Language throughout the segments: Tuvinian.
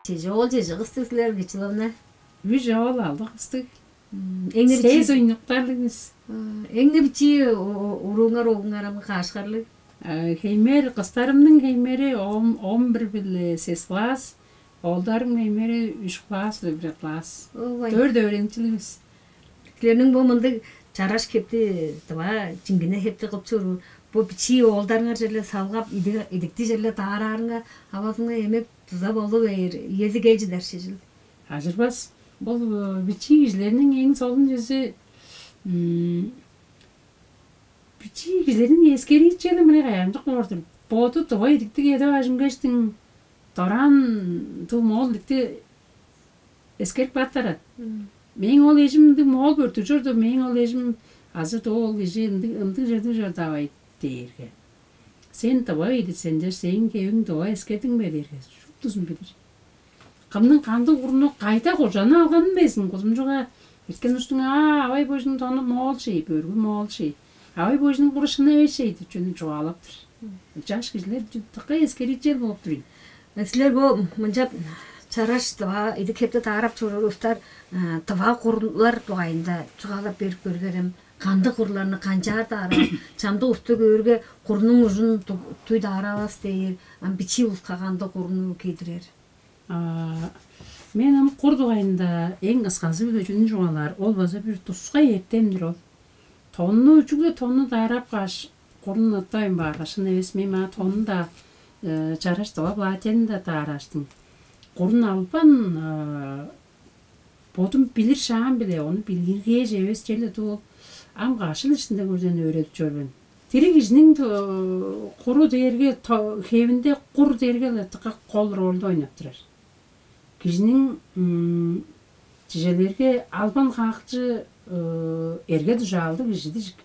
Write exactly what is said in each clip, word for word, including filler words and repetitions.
Чеже ол чеже кыстыг силер, Кычыловна? Үш оол алды кыстыг. Эңне Сес бичии уйнуктарлыг бис. Эңне бичии урууңар, оогуңар ам каашкарлыг? Хеймер, кыстарымның хеймери он бир биле сес класс, оолдарым хеймери үш класс биле бир класс. Овай. Дөрт өөреникчилиг бис. Силерниң бо мындыг чараш хепти, тыва чиңгине хепти кылып чоруур, бо бичии оолдарыңар черле салгап, идикти черле даараарыңга, авазыңга эмеп туза болу бээр, иези кел чыдар шижил. Ажырбас. Бул бичии кижилерниң эң солун чүзү, бичии кижилерниң эскериичели мыне каянчык болур-дур. Боду тыва идиктиг эде бажынгештиң дораан туу моол идикти эскерип кааттарат. Мээң ол эжим ындыг моол бөртүг чорду, мээң ол эжим азы доо ол кижи ындыг ындыг чорду чордавай дээрге. Сен тыва идик сен, сээң хевиң тыва эскердиң бе дээрге, шуптузун билир. Кымның кандыг курну кайда кожаны алганын безин кузумчуга эрткен устуң: «Аа, авай божунуң тону моол шей, бөргү моол шей. Авай божунуң курушуна эвес шей» — деп чүнү чугаалап-тыр. Чаш кижилер дыка эскеричел болуп тур ийин. Силер бо мынча чараш тыва идик хепти таарап чоруур устар тыва курлар дугайында чугаалап берип көргерем. Кандыг курларны канчаар даараар? Чамдык усту көөрге курнуң ужун туй дааравас дээр. Ам бичии улуска кандыг курну кедирер? Мен ам кур дугайында эң кысказы-биле чүнү чугаалаар, ол база бир тускай эртем-дир ол. Тонну, чүгле тонну даарап кааш, курун ыттавайн баарга, шын эвес, мен маа тонну-даа чараштыва платьени-даа даарааштың. Курун албан бодум билир шаам-биле, ону билиргээш эвес черле дуу ол. Ам кашыл ишинде көрден өөредип чор мен. Дириг кижиниң куру дээрге, хевинде кур дээрге-ле дыка кол ролду ойнап турар. Кижиниң чижелерге албан хаакчы эрге дужаалдыг кижи дижик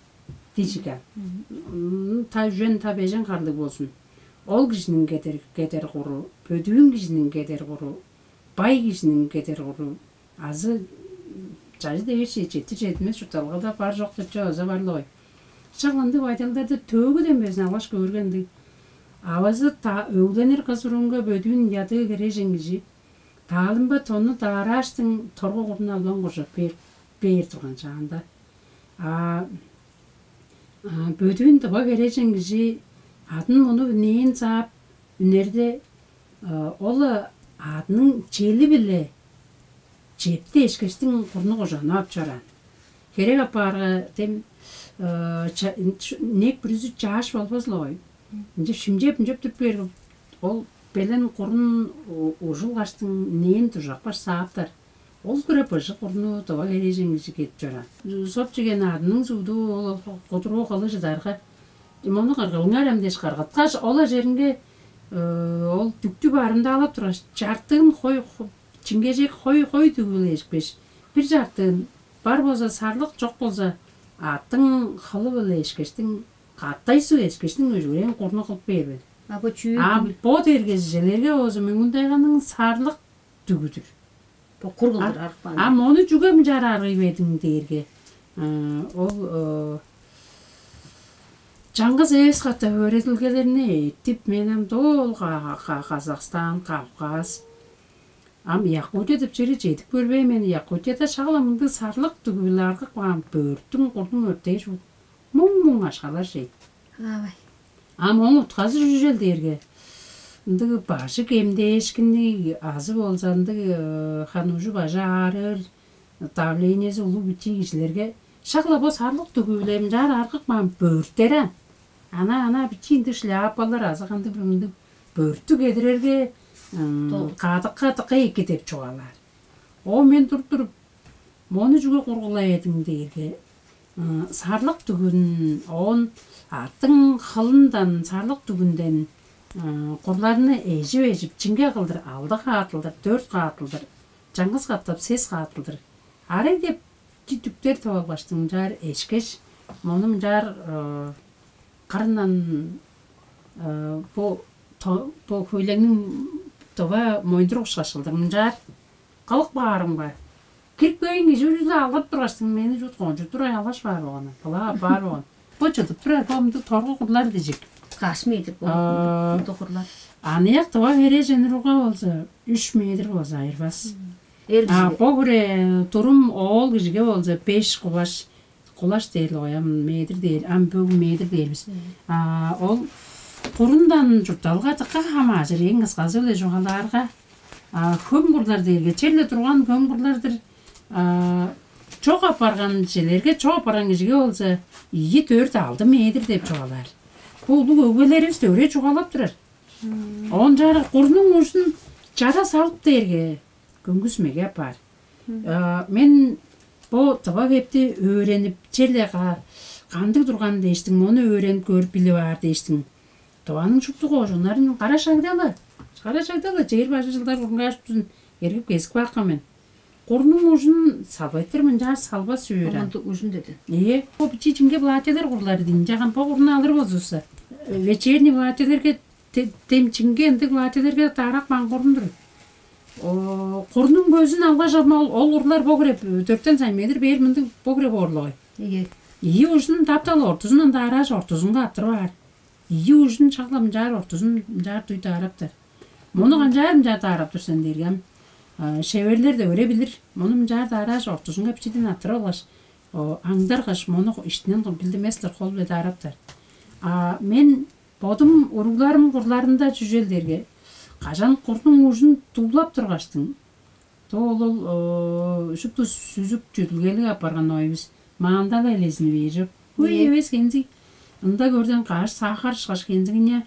дижик ан. Та үжен, та бежен харлыг болзун, ол кижиниң кедер куру, бөдүүн кижиниң кедер куру, бай кижиниң кедер куру азы чажы дээш четти четинмес чуртталгада бар чок деп чооза бар-ла ой. Шак ындыг байдалдарды төөгүден безин алгаш көөргенди. Авазы та өгленир кыз уруунга бөдүүн ядыы херээжен кижи таалымба тонну даарааштың торгу курдун албан куржап бээр турган чаанда. А бөдүүн тыва херээжен кижи адын муну нээн саап үнерде, ол адының чели-биле чепти эшкештиң курну кожанып ап чораан. Херек апаарга дем нек бүрүзү чааш болбас-ла ой. Ынча шимчеп ынчап туруп бээрге, ол белен курун ужулгаштың нээн дужакпаш сааптар. Ол хире быжык курну тыва херээжен кижи кедип чораан. Соп чиген адының сугду ол кудуруу кылы чыдарга, мону кыргылыңар ам дээш кыргыткаш, ол ажеринге ол дүктү барымдаалап тургаш, чартыын хой, чиңгежек хой хой дүгүл эжикпеш, бир чартыын бар болза сарлык, чок болза аттың хылы-биле эшкештиң катай суг эшкештиң өжүрээн курну кылып бээр мен. А бо чүү? А бо дергежелерге оозу мөңүндайганның сарлык дүгүдүр. Бо кур кылдыр арыкпаан. А мону чүге мынчаар аргый бердиң дээрге, ол чаңгыс эвес катап өөредилгелерни эттип, мен ам доо ол Казакстан, Кавказ, ам Якутия деп черге чедип көрбээн мен. Якутияда шак-ла мындыг сарлык дүгү-биле аргып каан бөрттүң курдуң өртээ чуут муң-муң ашкалар чейт. Аавай. Ам ооң утказы чүжел дээрге, ындыг бажы кемдээшкинниг азы болза ындыг ханужу бажы аарыыр, давлениези улуг бичии кижилерге шак-ла бо сарлык дүгү-биле мынчаар аргып каан бөрттер аан. Ана-ана бичии ындыг шляпалар азы кандыг-бир мындыг бөрттү кедирерге, кадыкка дыка эки деп чугаалаар. О, мен туруп-туруп, мону чүге кургулай эдиң дээрге, сарлык дүгүн, оон аттың хылындан, сарлык дүгүнден курларны эжип-эжип, чиңге кылдыр алды каатылдыр, дөрт каатылдыр, чаңгыс катап сес каатылдыр арай деп чү дүктер тып алгаштың, мынчаар эшкеш, мону мынчаар кырындан бо бо хөйлеңниң дыва моюндур ушкаш кылдыр мынчаар кылып каарымга, Кирип келген кижи бүрүзү алгап тургаштың, мени чуут кончуп турай алгаш баар болган. Була баар болган. Бо чыдып турар, бо мындыг торгу курлар дижик. Каш метр бо? Аа, мындыг курлар. Аныяк тыва херээжен уругга болза, үч метр болза айырбас. Эр А кижиге. Бо хире турум оол кижиге болза, беш кулаш, кулаш дээр коям, метр дээр, ам бөг метр дээр бис. А ол курундан чуртталга дыка хамаажыр, эң кысказы-биле чугаалаарга, а, хөм курлар дээрге, черле турган хөм курлар-дыр. А, чок апарган челерге, чок апарган кижиге болза, ийи, дөрт, алды метр деп чугаалаар. Бо улуг өгбелеривис өре чугаалап турар. Оон чаара курнуң ужун чада салып дээрге, көңгүс меге апаар. А, мен бо тыва хепти өөренип, черле ка-, кандыг турган дээштиң, мону өөренип көрүп билип аар дээштиң. Тываның шупту кожуннарын кара шагда-ла, кара шагда-ла чээр бажы чылдар бурунгаар шуптузун эргип кезип каапкан мен. Курнуң ужун салбайтыр мынчаар салбас чүве. Омунду ужун деди. Ээ, бо бичии чиңге платьелер курлары дейн. Жаган бо курну алыр болзувусса, вечерний платьелерге, те-, демчинге, ындыг платьелерге дарак маңгурун-дур. О, курнуң көзүн алгаш алма ол, ол курлар бо кире дөртен сантиметр бээр мындыг бо кире боорлугай. Ийе. Ийи ужун таптал ортузундан даарааш ортузунга аттырып аар. Ийи ужун шагла мынчаар ортузун мынчаар дуй даараптар. Мону канчаар мынчаар даарап тур сен дээрге ам, а, шеверлер деп өре билир. Мону мынчаар даарааш ортузунга бичиден аттырып алгаш, о, аңдаргаш, мону иштинен билдимес-лер хол-биле даараптар. А мен бодум уругларым курларында чүжелдерге, кажан курнуң ужун дуулап тургаштың, то ол, ол шупту сүзүк чүдүлгелиг апарган оюбус маандал элезин бээр чоп. Хөй эвес кензиг. Ында көрден каш сахар ышкаш кензигине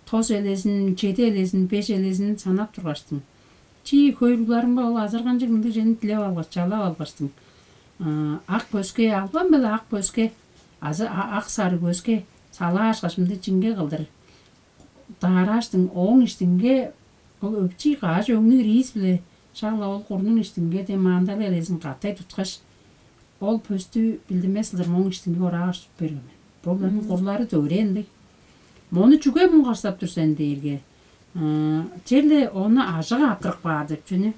тос элезин, чеди элезин, беш элезин санап тургаштың. Чи хойругларымга ол азырганчыг мындыг чени дилеп алгаш, чалап алгаштың. А, ак көске албан беле ак көске азы а-, ак сары көске салаашкаш мындыг чиңге кылдыр даараштың, ооң иштинге ол өпчий кааш өңнүг риис-биле шагла ол курнуң иштинге де маандал элезин катай туткаш, ол пөстү билдимес сылдыр моң иштинге орааш берген мен. Бо курларның курлары дөвүрээндиг. Мону чүге муңгарсап тур сен дээрге, черле ону ажык аттырып каар деп чүнү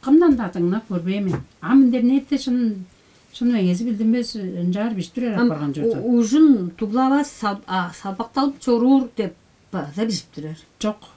кымдан-даа дыңнап көрбээн мен. Ам интернетте шын шын меңези билдинмес ынчаар бижип турар апарган чорду. Ужун дуглавас салбакталып чоруур деп база бижип турар. Жок,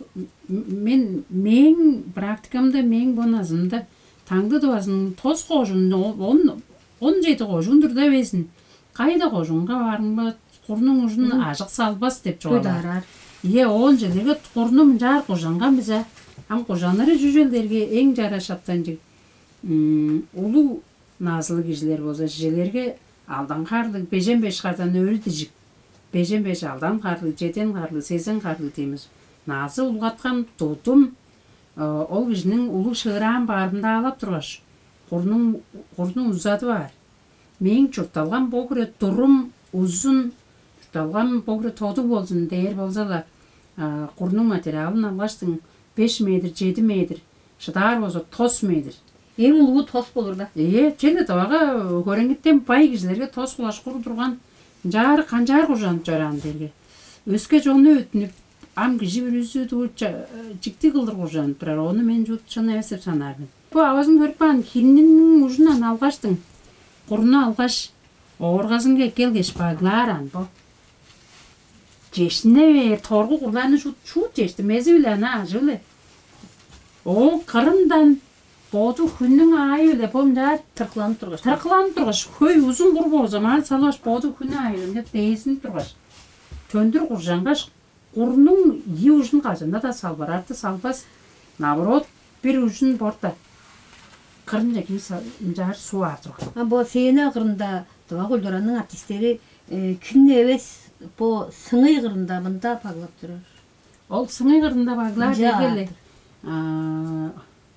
мен мээң практикамда, мээң бо назымда таңды дывазының тос кожун, он он жети кожун турда безин. Кайда кожунга баарыңба курнуң ужун ажык салбас деп чугаалаар. Ие, оон желерге курну мынчаар кужанган бизе. Ам кужаныры жүжелдерге эң чара шаптанчыг улуу назылыг кижилер болза, чижелерге алдан харлыг, бежен беш кардан өрү дижик, бежен беш алдан харлыг, чеден харлыг, сезен харлыг деймиз. Назы улгаткан тудум ол кижиниң улуг шыыраан баарында аалап тургаш, курнуң курну узады баар. Мээң чуртталган бо хире турум узун, чуртталган бо хире тодуг болзун дээр болза-ла, курнуң материалын алгаштың беш метр, чеди метр, шыдаар болза тос метр. Эң улуу тос болур да. Ээ, чене тавага хөреңиттен бай кижилерге тос кулаш кур турган ынчаар канчаар кужанып чораан дээрге. Өске чонну өттүнүп, ам кижи бүрүзү дуу чиктиг кылдыр кужанып турар. Ону мен чуут чын эвес деп санаар мен. Бо авазын көрүп каан хинниниң ужундан алгаштың. Курну алгаш, ооргазынга эккелгеш баглаар ан бо. Чештине бээр торгу курларны шуут шуут чештимези-биле ана ажы-биле. Ооң кырындан боду хүннүң аайы-биле бомчаар тыркыланып тургаш, тыркыланып тургаш, хөй узун кур бооза маар салгаш, боду хүннүң аайы-биле дээзинип тургаш, төндүр куржангаш, курнуң ийи ужун кажанда-даа салбырарды салбас, наоборот, бир ужун борта кырынче киир ынчаар суу аар турган. А бо сцена кырында дыва культураның артисттери күн эвес бо сыңый кырында мында баглап турар. Ол сыңый кырында баглаар дегеле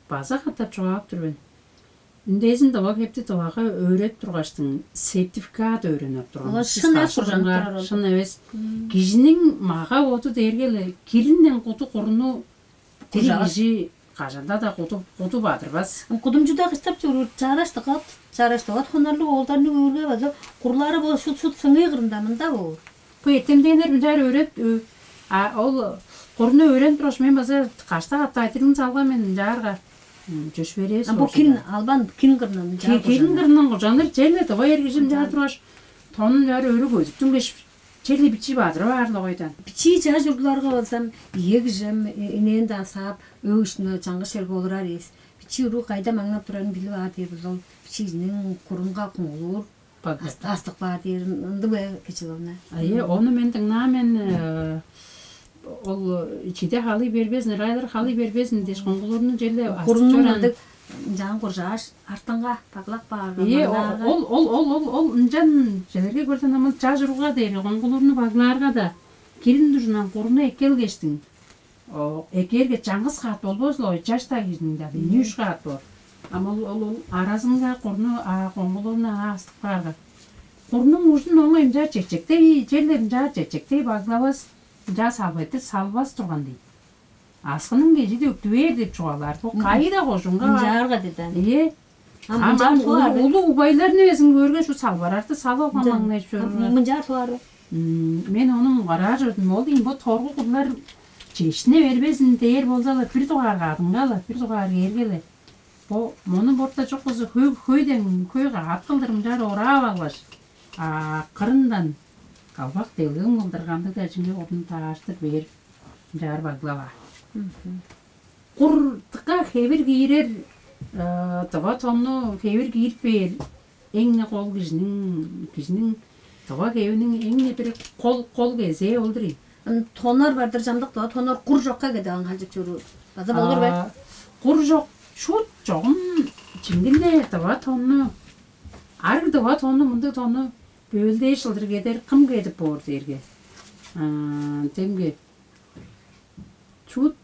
база катап чугаап тур мен. Үндезин дыва кепти дывага өөредип тургаштың сертификат өөрүнүп турган. Олар шын эвес кужанып турар. Шын эвес. Кижиниң мага боду дээргеле киринден куду курну тири кижи кажанда-даа куду куду бадырбас. Кудумчуда кыстап чоруур чараштыгат, чараштыгат хонарлыг оолдарны көөрге база курлары бо шут-шут сыңый кырында мында боор. Бо эртемденнер мынчаар өөреп, а ол курну өөренип тургаш, мен база кашта катта айтырын салган мен мынчаарга. Чөш берээвис. Бо кин албан кин кырнын жаа кожаныр. Кин кырнын кожаныр, черле дывай эргижим жаар тургаш, тонун жаар өрү көзүктүн кеш, черле бичии бадырып аар логойдан. Бичии жаа чуругларга болзам, ие кижем энээн-даа саап, өг ишине чаңгыс черге олурар эвес. Бичии уруу кайда маңнап турарын билип аар дээр ол бичиизиниң курунга куңулуур. Астык баар дээр ындыг бе, Кечиловна? Ае, ону мен дыңнаа мен. Ол чиде халый бербезин, ырайлар халый бербезин дээш, коңгулурну черле астып Курунун чораан. Ындыг жаан куржааш, артынга баглап баарга. Ие, ол ол ол ол ол ынчан челерге көрден амыл чаш уруга дээр, коңгулурну баглаарга да, кирин дужунан куруну эккелгештиң. Экээрге чаңгыс каат болбос-ла, ой, чаш-даа кижиниң-даа бини үш каат боор. Ам ол ол ол аразынга курну, а коңгулурну астып каарга, курнуң ужун оңой ынчаар чечектей, черле ынчаар чечектей баглавас, ынчаар салбайтыр салбас турган дейт. Аскының кежиди өктүвээр деп чугаалаар. Бо кайда кожунга бар? Ынчаарга деди. Ие. Ам Ам ынчаар ам улуг, туар бе? Улуг угбайларны безин көөрге, шу салбарарды салып алган маңнай чөрүңөр. Мынчаар туар бе? Мен ону муңгараар чордум. Ол дейм, бо торгу курлар чешине бербезин дээр болза-ла, бир дугаар кадынга-ла, бир дугаар кээрге-ле. Бо мону борта чок болза, хөй хөйден хөй каат кылдырымчаар ораап алгаш, а кырындан калбак делгең кылдыргандыг-даа чиңге курдун тааштыр бээр ынчаар баглаваа. Куртукка хевир киирер, тыва тонну хевир киирип бээр эң-не кол кижиниң, кижиниң тыва хевиниң эң-не бир кол кол кезээ ол-дур ийин. Тоннор бар-дыр, чамдык тыва тоннор кур чокка кедип аңгалчып чоруур. База болур бе? Кур чок, шуут чогум чиңгине тыва тонну, арыг тыва тонну, мындыг тонну бөөлдээш ылдыр кедер кым кедип боор дээрге. Демге шуут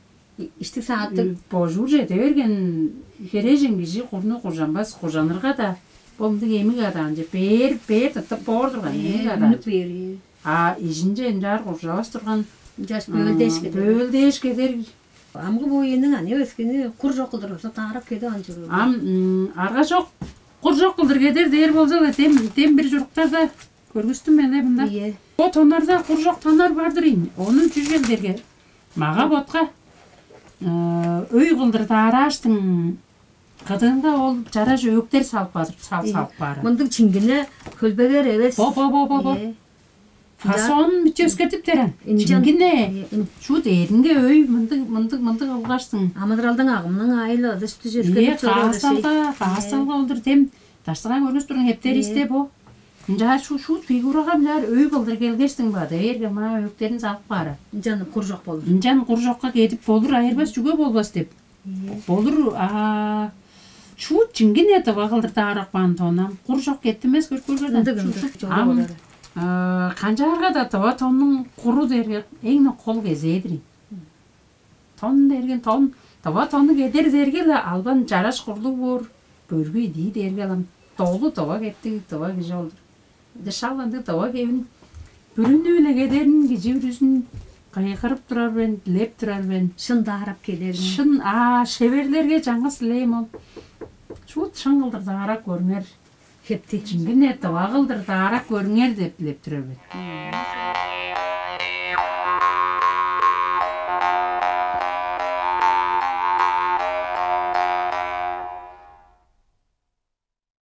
иштик сааттыг божуур чеде берген херээжен кижи курну кужанмас, кужанырга-даа бо мындыг эмиг адаанче бээр, бээр тыптып боор турган эмиг адаанче. Үнүп бээр. А ижинче ынчаар кужавас турган. Ынчаш бөөлдээш кедер. Бөөлдээш кедер. Амгы бо ийиниң аны өскени кур чок кылдыр болза, таарап кеде анчыгы. Ам арга чок, кур чок кылдыр кедер дээр болза-ла, дем дем бир чуруктарда көргүстүм эле мында. Ие. Бо тоннарда кур чок тоннар бар-дыр ийин. Ону чүжелдерге мага ботка өй кылдыр даарааштың кыдыында ол чараш өктер салып бадыр, сал салып баары. Мындыг чиңгине хөлбегер эвес. Бо бо бо бо бо. Фасон бүчөскетип терен. Инжан. Чиңгине. Ие, ин- Шу дээринге өй мындыг мындыг мындыг кылгаштың. Амыдыралдың агымның айылы ыдыш Ие, түжескетип чоруур. Каасталга, каасталга олдур тем даштыган көрүнүс турган хептеристе бо. Ынчаар шу шу фигурага мынчаар өй кылдыр келгештиң ба дээрге маа өктерин салып баары. Инжан кур жок болур. Ынчан кур жокка кедип болур, айырбас чүге болбас деп. Болур. А шуут чиңгине тыва кылдыр даарак баан тонам кур жок кеттимес көргөргөрден. Ындыг ындыг. Ам канчаарга да тыва тоннуң куру дээрге эң кол кезээдир. Тон дээрген тон тыва тонну кедер дээрге-ле албан чараш курлуг боор, бөргү идии дээрге алам долу тыва кептиг тыва кижи болдур. Ынча шак ындыг тыва кевин бүрүнү-биле кедерин кижи бүрүзүн кыйгырып турар мен, дилеп турар мен. Шын даарап келерин. Шын аа шеверлерге чаңгыс дилээм ол. Шуут шын кылдыр даарап көрүңер. Хепти. Чиңгине тыва кылдыр даарап көрүңер деп дилеп турар мен.